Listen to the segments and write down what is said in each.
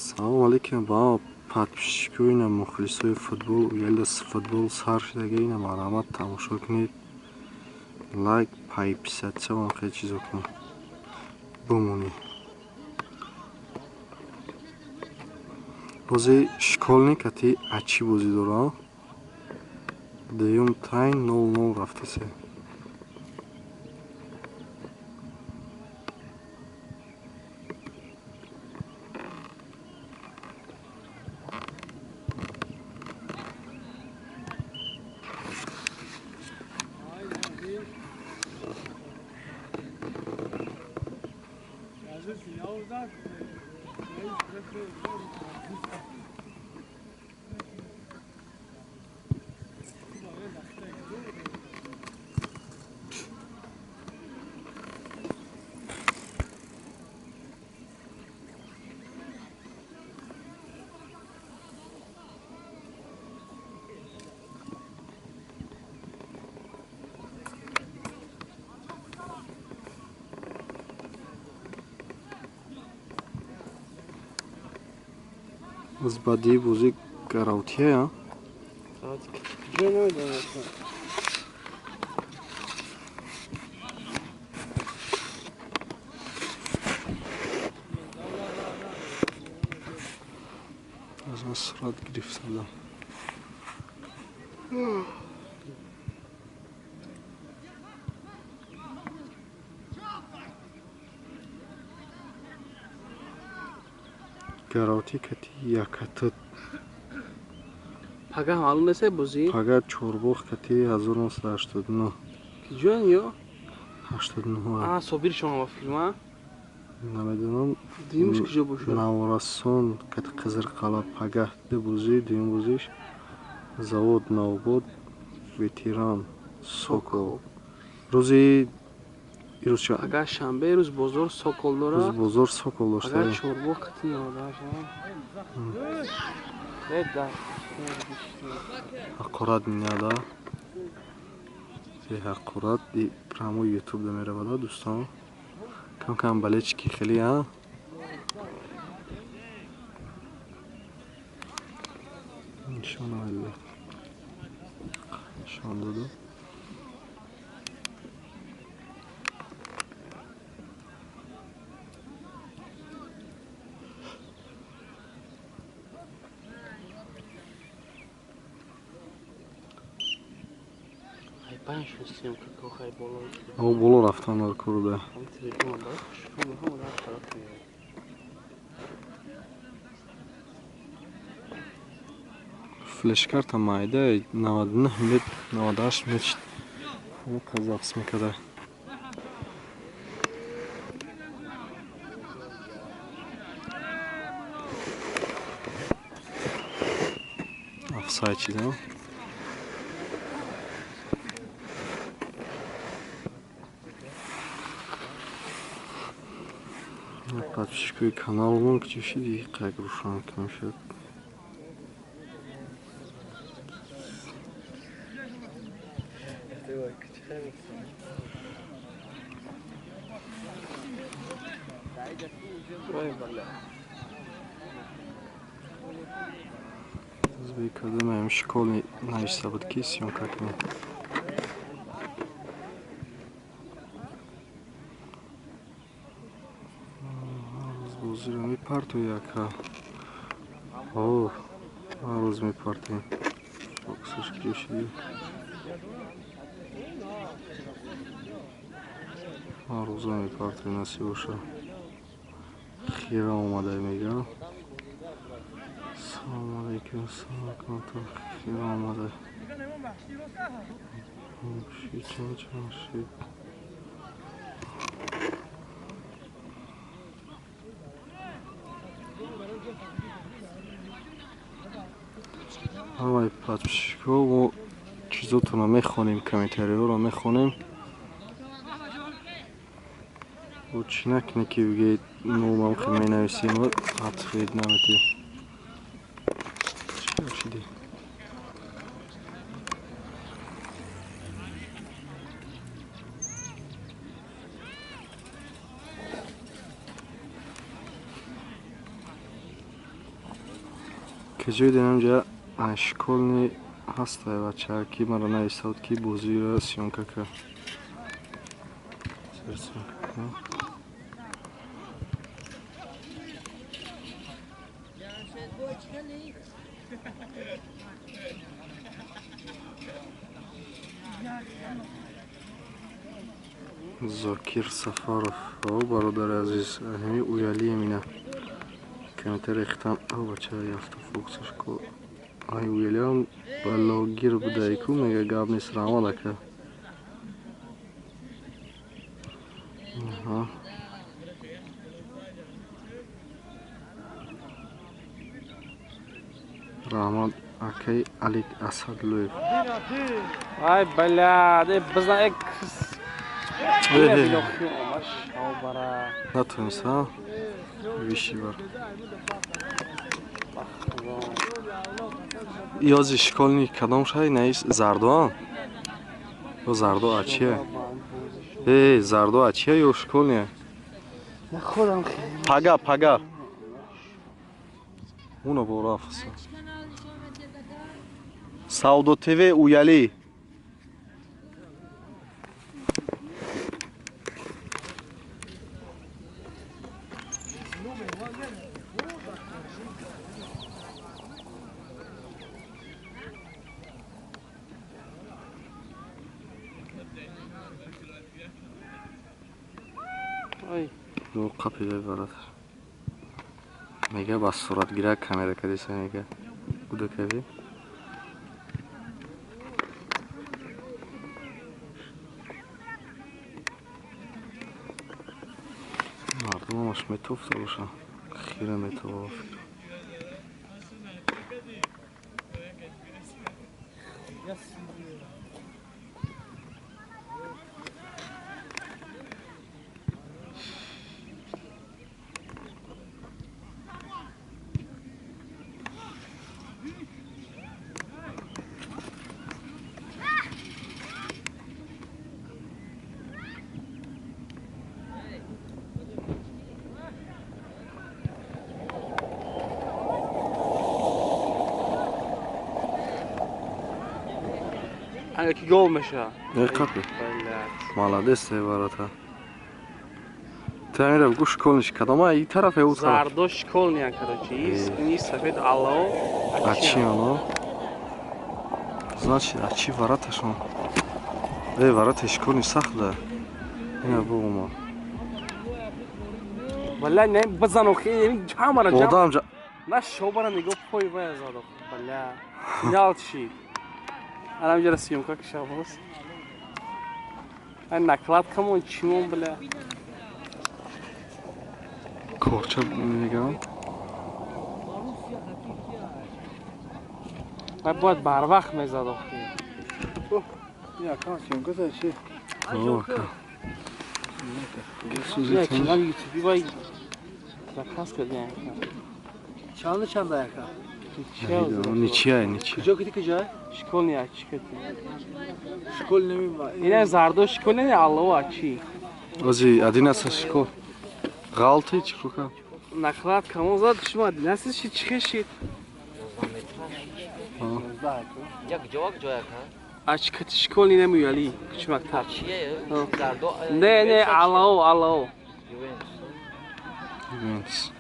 Салом алейкум ба подписчикои мухлисои футбол. Уелда футбол сар шудага, ина марҳамат тамошо кунед. Лайк, подписаться ва хеле чизо кунед. Бумонед. Бозии Школьник ати ачи бозӣ дора. Дуюм тайм 0-0 рафтасе. Аз баъди бозӣ гараутия. Аз ман сурат гирифта будам. Гараути кати яката. Пага маълум нест бозӣ? Пага Чорбоғ кати 1989. Киҷоян ё? 89. А, Собир шумо ба филма? Намедонам. Дуюмш киҷо бошад? Наврасон кати Қизирқалъа пага ду бозӣ, дуюм бозиш Завод Навобод, Ветеран Сокол. Рӯзи ирӯз ча? Пага шанбе, рӯз бозор Сокол дора. Рӯз бозор Сокол дошта. Пага Чорбоғ кати 98. Ҳақорат минада. Ҳақорат прямо ютуб да меравада дӯстон. Кам кам болельщики хеле а. Нишон алла. Нишон доду. О, боло рафтан дар курда. Флешкарта майда 99 мет, 98 мет. О, казахс мекада. Офсайд чиза. Подписчикои каналмон кичишиди қак рӯшан куншад. Узбекадам школе нависта буд ки съёмка кунем. Бозиро мепартои ака. О, ҳар рӯз мепартоем. Боксаш кишиди. Ҳар рӯза мепартоем, насиб боша. Хира омада мегӯям. Салом алейкум, салом алейкум, хира омада. Чан чан шид. Ҳамаи подписчикҳо мо чизотонро мехонем, комментариҳоро мехонем. Бо чӣ накунед ки бигӯед номам хел менависем ва ответ наметиҳем. Чӣ шудӣ? Киҷои динам ҷа школни ҳастай бача ки маро нависад ки бозиро съёмка кард. Зокир Сафаров. О, бародари азиз, ҳами уялием ина. Комментарий рехтан. О, бача яфта фокусаш ко. Ай уялиам балогир будай ку мега гап нест, раҳмат ака. Аҳа. Раҳмат акай Алик Асадлоев. Ай блядь, бизан як натонест, а? Виши бар. Ёзи школни кадом шай наис зардоам? Ё зардо ачия? Эй, зардо ачия ё школния? Пага, пага. Уна борафса. Савдо ТВ уяли. Қапида бародар. Мега ба суратгира камера кадиса мега. Буда кави. Мардумаш метофта боша. Хира метова фикр. Ки гол меша. Не қапи. Молодец эй барота. Тамира гу школниш кадома и тараф ё тараф. Зардо школния короче. Ис сафед алло. Ачи оно. Значит, ачи вараташон. Эй, варата школни сахт да. Ина бугума. Валла не базан охи, ҳамара ҷам. Одам ҷа. На шобара нигоҳ пой вая задо. Бля. Финал чи. Анам ҷара съёмка кишабос. Ай накладкамон чимон бля. Корча мегам. Ай бояд барвақт мезад охи. Я кам съёмка за чи? О, ака. Я канал YouTube вай заказ кардем. Чанд чанда яка? Ничья, ничья. Куҷо кити куҷо? Школни ачи кити. Школ намима. Ина зардо школ не алло ачи. Ози один аса школ. Ғалти чӣ кука? Наклад камон зад шумо одиннадцать ши чихе шид? Як ҷо ҷо яка? Ачи кити школни намуяли кучи мактаб. Чие? Зардо. Не, не, алло, алло. Ювентус.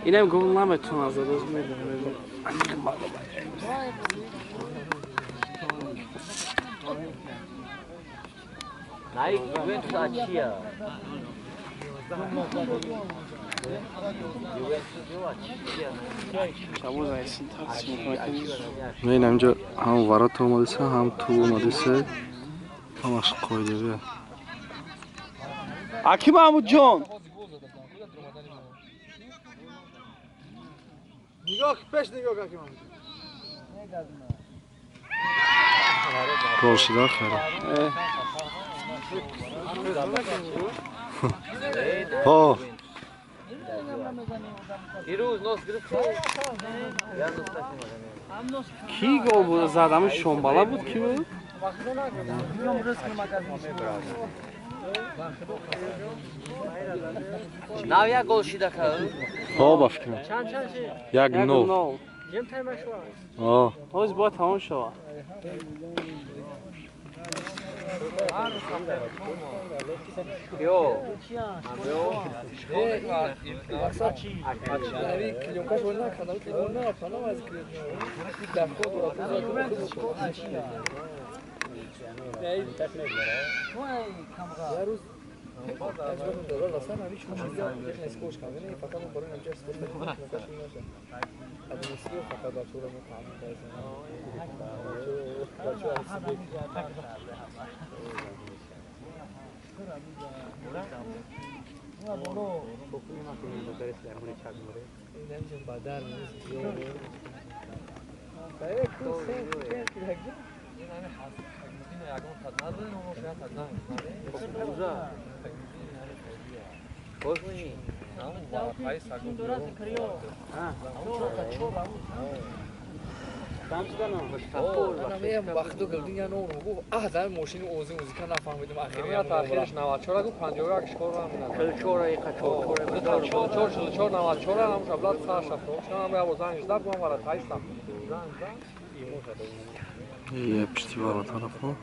Инам гол наметавонад зад, оз медонам. Най Ювентус ачия. Не, инам ҷо ҳам варата омадиса, ҳам туб омадиса. Ҳамаш қоидавия. Аки Маҳмудҷон. Нигоҳ пеш нигоҳ аки Маҳмуд. Гол шуда хайр. Ҳо. Дирӯз нос гирифт. Ки гол буд зад? Ҳамин Шомбала буд ки буд? Нав як гол шида кард? Ҳо, ба фикрам. Чанд чанд шид? 1-0. Ҷим тайма шуд. Ҳо. Ҳоз бояд тамом шавад. Ё. Я пишти ворота рафо.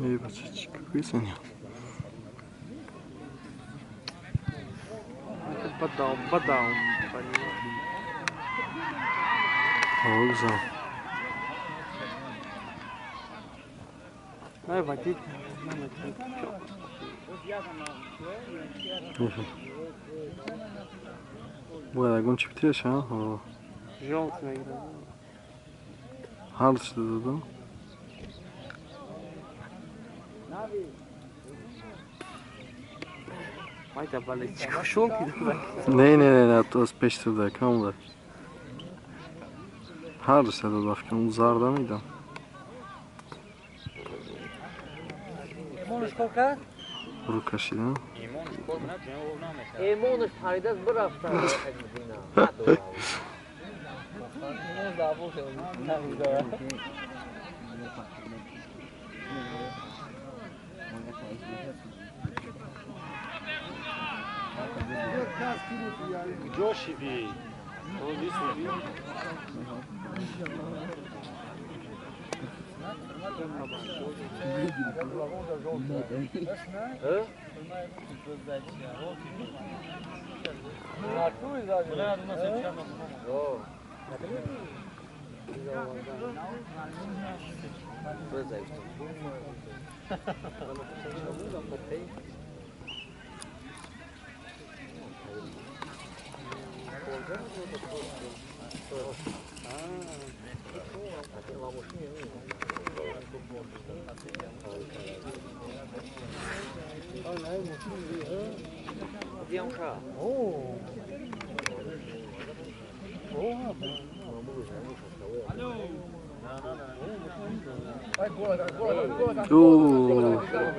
Эй, бача, чӣ кӯсани? Бадам, бадам. Ҳо, Най, вадит. Бояд ягон чӣ битиеш, а? Ҳо. Жёлт мегирад. Ҳар чӣ додам. Майда бале, чӣ шон кидам? Не, не, не, не, ту аз пеш туда, кам бад. Ҳар чӣ дод, ба фикрам, зарда медам. Рӯ кашидам. Имонаш паридаз бирафта. О,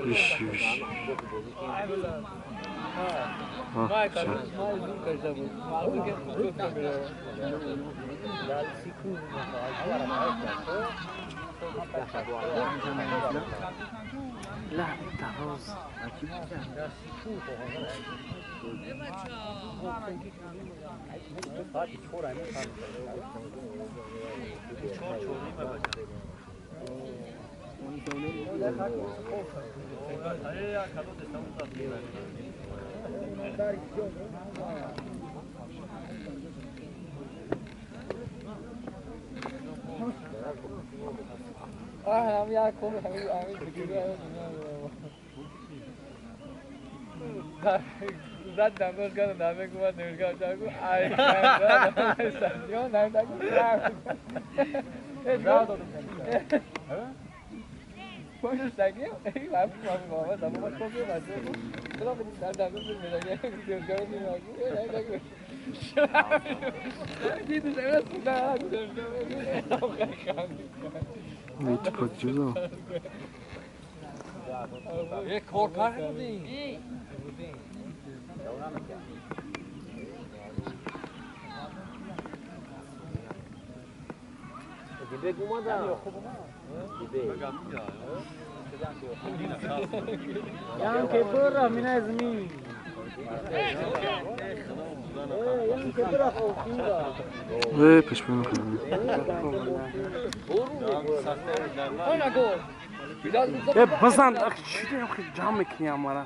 иш, иш. Базан, ҷамъ мекунӣ амара.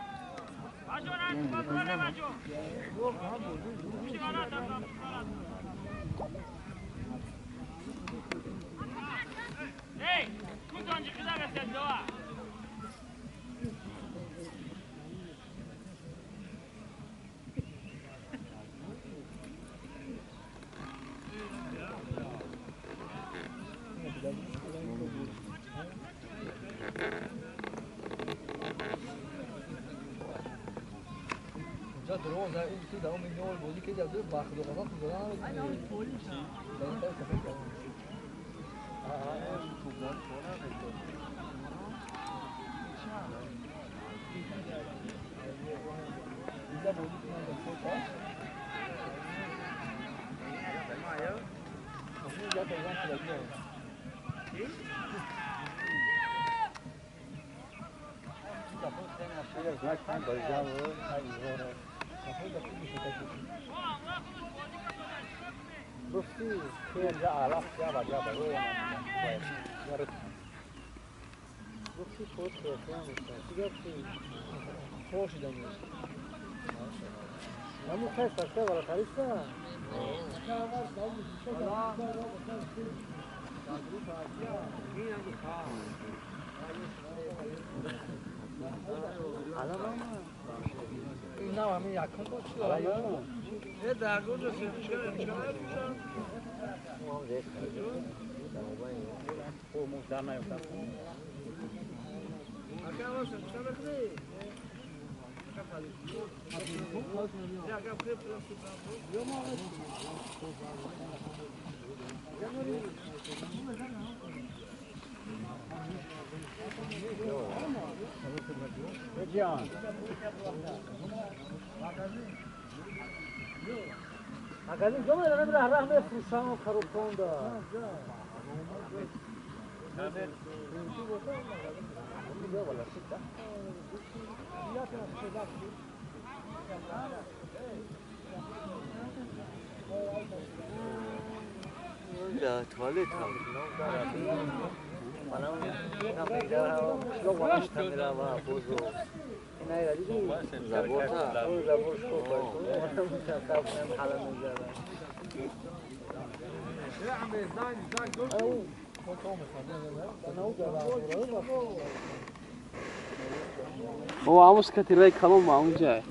О, амус кати рай калом маунҷа.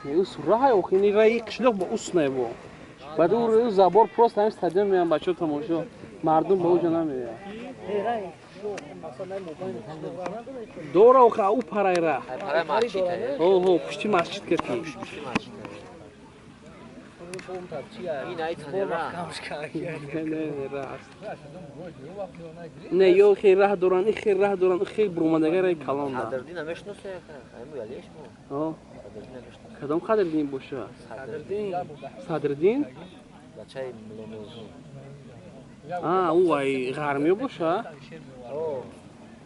Не, ус рай, ох, ини рай қишлоқ ба ус не бо. Баъд у забор просто ҳамин стадион меян бачаҳо тамошо. Мардум ба уҷа намеяд. Дора ох, у парай ра. Парай масҷид. Ҳо, ҳо, пушти масҷид кати. Не, ё хел раҳ доранд, хел раҳ доранд, хел бурумадагараи калон. Кадом Қадриддин боша? Садриддин? А, ӯ ай ғармиё боша?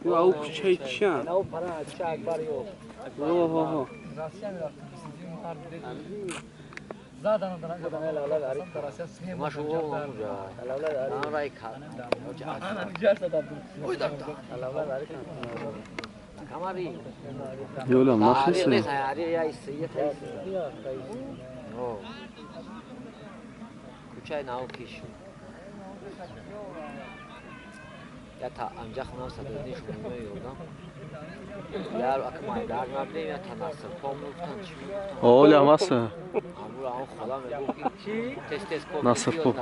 Ё ау кӯчаи чиян? Оҳо. Ёлам нахеси. Олям аста. Насрпоп.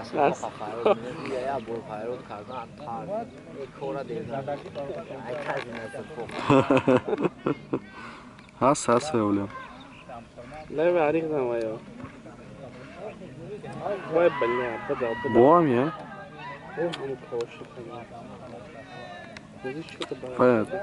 Ҳаст, ҳаст, олям. Лева ариқ намая. Вай бля, бада, бада. Боам я? О, ҳам коши кана. Понятно.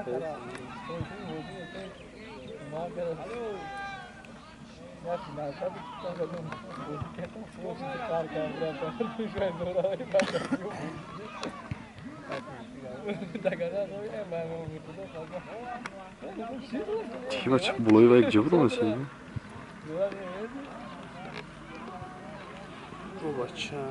Тима чӣ булои вай ҷо будам? О, бача.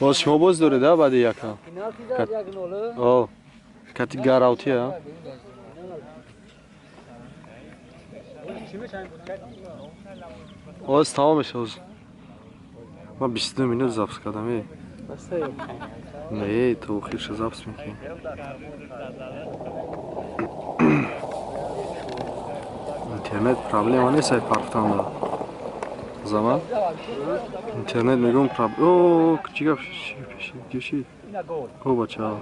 Боз шумо боз доред, а баъди яка? О, кати гаравти, а? Оз тамом меша оз. Ман 22 минут запис кардам, э. Не, то охирша запис мекунӣ. Интернет проблема нест, ай парфтан. Заман? Интернет мегӯм О, чӣ гап шид? О, бача.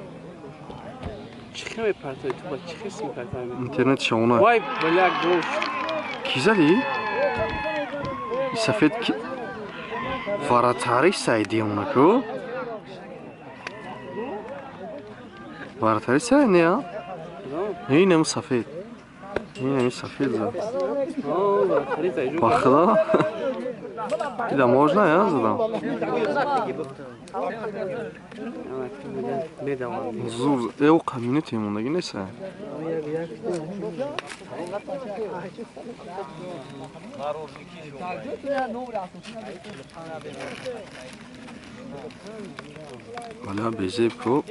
Чӣ хел мепартои ту ба чӣ хис мепартои? Интернет шавона. Вай, бля, гол. Ки зади? Сафед ки варатари сайди онаку? Варатари сай не, а? Инам сафед. Инам сафед зад. О, варатари зайжу. Ба худо. Ида можно, я задам? Зур, эоқа минути мондаги нест? Валя безеб ку.